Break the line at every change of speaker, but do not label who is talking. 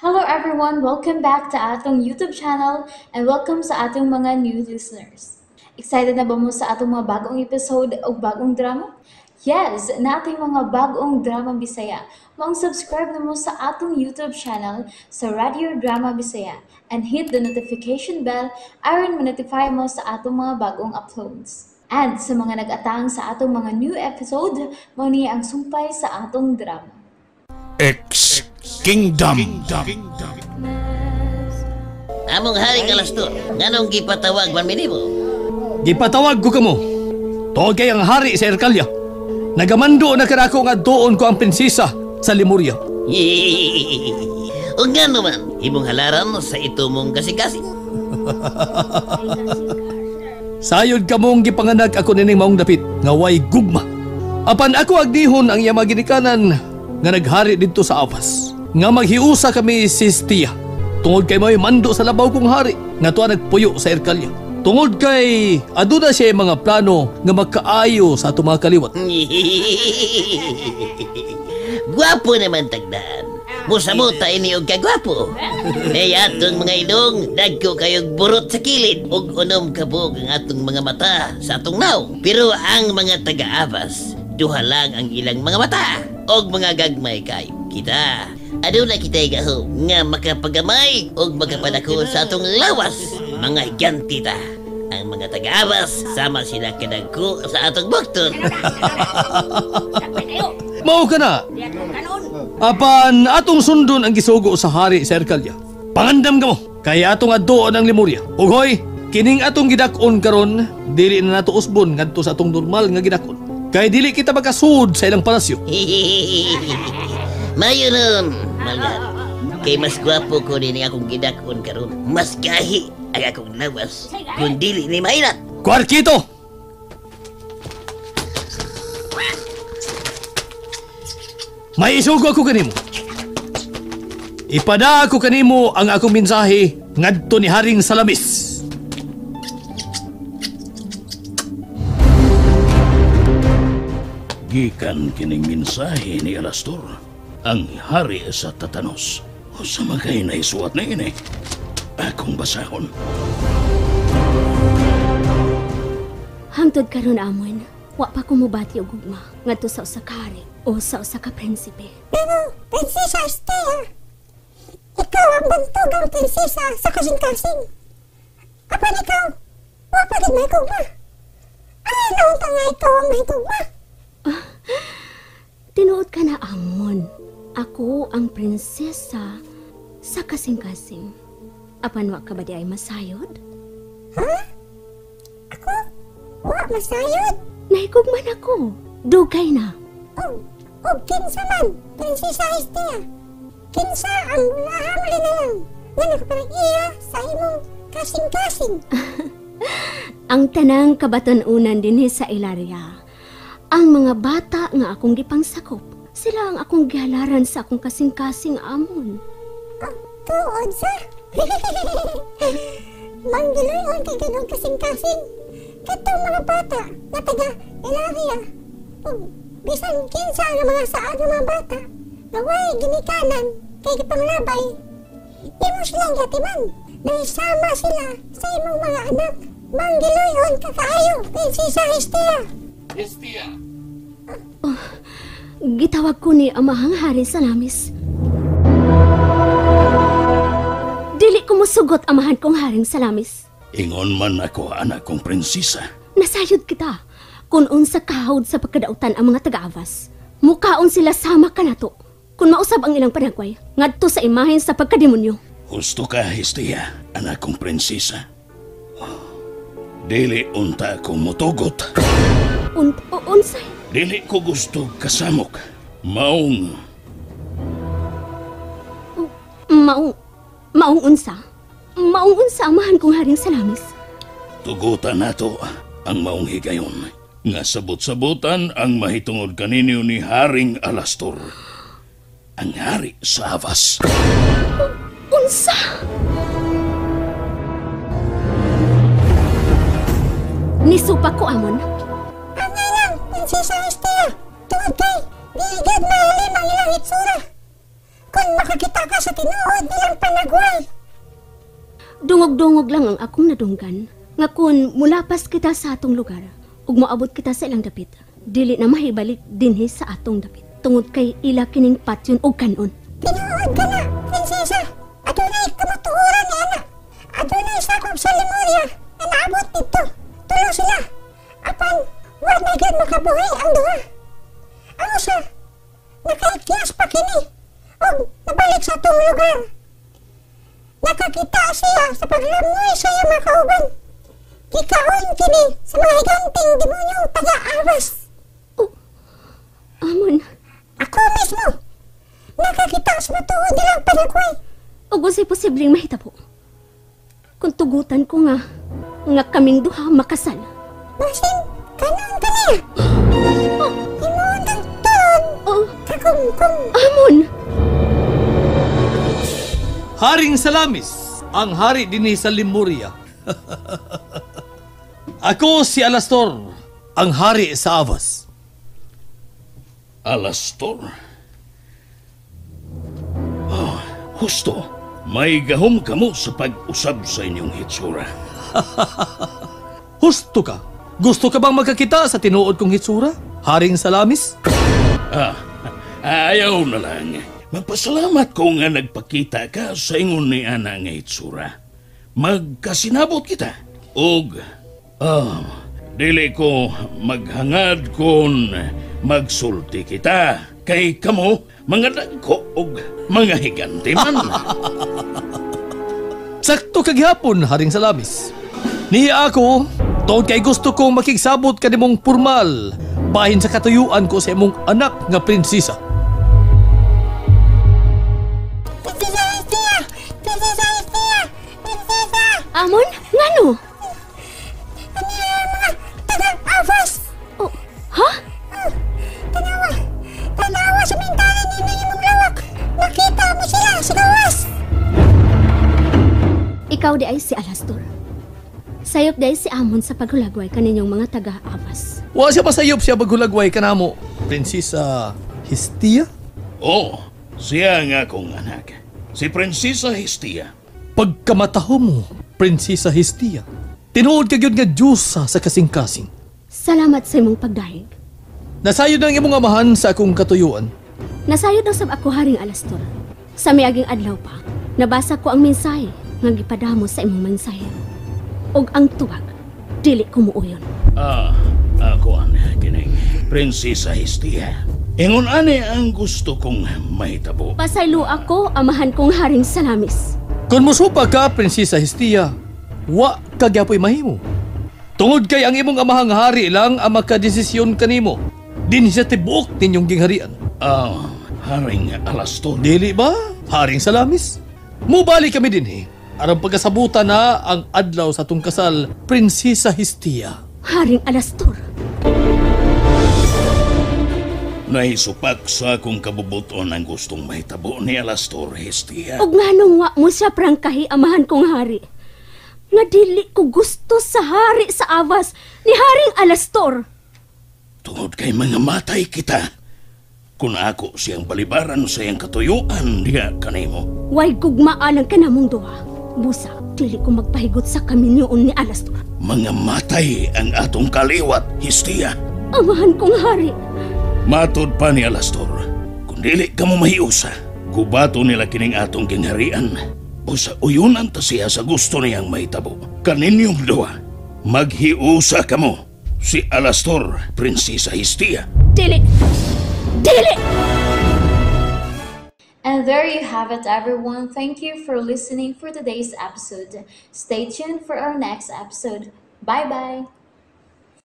Hello everyone! Welcome back to atong YouTube channel and welcome sa atong mga new listeners. Excited na ba mo sa atong mga bagong episode o bagong drama? Yes! Nating mga bagong drama Bisaya. Maong subscribe na mo sa atong YouTube channel sa Radio Drama Bisaya and hit the notification bell aron ma-notify mo sa atong mga bagong uploads. And sa mga nag-atang sa atong mga new episode, mao ni ang sumpay sa atong drama.
X Kingdom.
Among Haring Alastor, nganong gipatawag man mi nimo?
Gipatawag ko kamo. Tuod kay ang hari sa Erkalya. Nagamando na kanako nga doon ko ang prinsesa sa Lemuria.
Ug ngano man, imong halaran sa ito mong kasing-kasing.
Sayod kamong gipanganak ako nining maong dapit nga way gugma. Apan ako agdihon ang iyang ginikanan nga naghari didto sa Avas. Nga maghiusa kami si Stia. Tungod kay mao'y mando sa labaw kong hari nga tuwa nagpuyo sa Erkalya. Tungod kay aduna siya mga plano nga magkaayo sa atong mga kaliwat.
Gwapo naman tagdaan. Musabot ta ini og kagwapo. Nay atong mga ilong, dagko kayog burot sa kilid ug unom kabog ang atong mga mata sa atong naw. Pero ang mga taga-Avas, duha lang ang ilang mga mata og mga gagmay kayo. Kita, aduna kita'y gahom nga makapagamay og makapadako sa atong lawas. Mga higanti ta. Ang mga taga-Avas, sama sila kadagko sa atong bukton.
Mao ka na. Apan atong sundon ang gisugo sa hari sa Erkalya. Pangandam ka mo, kay atong adtuon ang Lemuria. Ug hoy, kining atong gidak-on karon, dili na nato usbon ngadto sa atong normal nga gidak-on. Kay dili kita makasud sa ilang palasyo.
Mayo nun, mangan. Kay mas gwapo ko nini akong gidak-on karon. Mas gahi ang akong lawas kung dili ni mainat.
Kwarkito! May isugo ako kanimo. Ipada ako kanimo ang akong mensahe ngadto ni Haring Salamis.
Gikan kining mensahe ni Alastor, ang hari sa Tatanos. Unsa man kay naisuwat na ini? Akong basahon.
Hangtod karon amon, wa pa ko mobati og gugma ngadto sa usa ka hari o sa usa ka prinsipe.
Pero, Prinsesa Estea, ikaw ang bantugang prinsesa sa kasing-kasing. Apan ikaw, wa pa gid may gugma. Ay, noon ka nga ikaw ang may gugma.
Tinuod ka na, amon. Ako ang prinsesa sa kasing-kasing. Apan wa ka ba di ay masayod?
Ha? Ako? Wa masayod?
Nahigugman ako. Dugay na.
Og kinsa man, Prinsesa Estea. Kinsa ang mulahamli na lang nga nakaparag-iya sa imong kasing-kasing.
Ang tanang kabatan-unan dinhi sa Ilaria. Ang mga bata nga akong gipangsakop, sila ang akong gihalaran sa akong kasing-kasing amon.
Tuod sa? Manggiloy kay ganong kasing-kasing. Katong mga bata nga taga Ilaria, ug bisan kinsa nga mga saad nga mga bata nga way ginikanan kay gipanglabay, imo silang gatiman. Naisama sila sa imong mga anak. Manggiloy ka kaayo, Prinsesa Estea.
Estea.
Oh, gitawag ko ni Amahang Hari Salamis. Dili ko musugot amahan kong Haring Salamis.
Ingon man ako anak kong prinsesa.
Nasayod kita kung unsa kahod sa pagkadautan ang mga taga-Avas. Mukaon sila sama kanato kung mausab ang ilang panagway ngadto sa imahen sa pagkademonyo.
Husto ka, Estea, anak kong prinsesa. Dili unta ko mutugot.
Unsay?
Dili ko gusto kasamok. Maong.
Maong unsa? Maong unsa amahan kong Haring Salamis?
Tugutan nato ang maong higayon. Nga sabot-sabutan ang mahitungod kaninyo ni Haring Alastor. Ang hari sa Avas.
Unsa? Nisupa ko, amon.
Angay lang, Prinsesa Estea. Tungod kay, di agad maalim ang ilang itsura. Kung makakita ka sa tinuod nilang panagway.
Dungog-dungog lang ang akong nadunggan nga kun mulapas kita sa atong lugar ug moabot kita sa ilang dapit, dili na mahibalik dinhi sa atong dapit tungod kay ila kining patyon og kanon.
Tinuod ka na, prinsesa. Adunay kamatuoran ni ana. Adunay sakop sa Lemuria na naabot dito. Tulo sila. Apan, wa na gyud makabuhi ang duha. Ang usa, nakaikyas pa kini og nabalik sa atong lugar. Nakakita siya sa paglamnoy sa iyang mga kauban. Gikaon kini sa mga higanting demonyong taga-Avas.
Oh, Amon.
Ako mismo, nakakita sa matuod nilang panagway.
Ug unsay posibleng mahitabo kung tugutan ko nga kaming duha makasal?
Basin, kanon ka niya. Oh, imuon kang tuon.
Oh,
Kakumkum.
Amon!
Haring Salamis, ang hari dinhi sa Lemuria. Ako si Alastor, ang hari sa Avas.
Alastor? Oh, husto. May gahom kamo sa pag-usab sa inyong hitsura.
Husto ka. Gusto ka bang magkakita sa tinuod kong hitsura, Haring Salamis?
Ayaw na lang. Magpasalamat ko nga nagpakita ka sa ingon ni ana nga hitsura. Magkasinabot kita. Og, dili ko maghangad kung magsulti kita. Kay kamo, mga dagko og mga higante man.
Sakto kagihapon, Haring Salamis. Niya ako, tuod kay gusto kong makigsabot kanimong formal bahin sa katuyuan ko sa imong anak nga prinsesa.
Prinsesa Hestia! Prinsesa Hestia! Prinsesa!
Amon, ngano?
Ano yung mga taga-Avas?
Oh, ha?
Tanawa! Tanawa sa bintana ninyo imong lawak! Nakita mo sila sa gawas!
Ikaw di ay si Alastor. Sayop di ay si Amon sa paghulagway kaninyong mga taga-Avas.
Wa siya pasayop siya paghulagway kanamo, Prinsesa Hestia?
Oh, siya nga akong anak. Si Prinsesa Hestia.
Pagkamataho mo, Prinsesa Hestia, tinuod ka gyud nga Diyosa sa kasing-kasing.
Salamat sa imong pagdahig.
Nasayod ang imong amahan sa akong katuyuan.
Nasayod na sab ako, Haring Alastor. Sa miaging adlaw pa, nabasa ko ang mensahe nga gipadamo sa imong mensahero. Og ang tuwag, dili ko muuyon.
Ako ang kining Prinsesa Hestia. Ingon ani ang gusto kong mahitabo.
Pasaylo ako, amahan kong Haring Salamis.
Kung musupa ka, Prinsesa Hestia, wa ka gyapoy mahimo. Tungod kay ang imong amahang hari lang ang makadesisyon kanimo. Din siya tibuok ninyong gingharian.
Haring Alastor.
Dili ba? Haring Salamis? Mubali kami din eh. Aron pagkasabutan na ang adlaw sa atong kasal, Prinsesa Hestia.
Haring Alastor.
Naisupak sa akong kabubuton ang gustong mahitabo ni Alastor, Hestia.
Og nganong wa mo siya prangkahi, amahan kong hari? Nga dili ko gusto sa hari sa Avas ni Haring Alastor.
Tungod kay mga matay kita. Kung ako siyang balibaran sa iyang katuyuan diha kanimo.
Way gugmaan ang kanamong duha. Busa, dili ko magpahigot sa kaminyoon ni Alastor.
Mga matay ang atong kaliwat, Hestia.
Amahan kong hari.
Matod pa ni Alastor, kung dili ka mo mahiusa, gubato nila kining atong gingharian. Busa uyunan ta siya sa gusto niyang mahitabo. Kaninyong duha, maghiusa ka mo. Si Alastor, Prinsesa Hestia.
Dili! Dili!
And there you have it, everyone. Thank you for listening for today's episode. Stay tuned for our next episode. Bye-bye!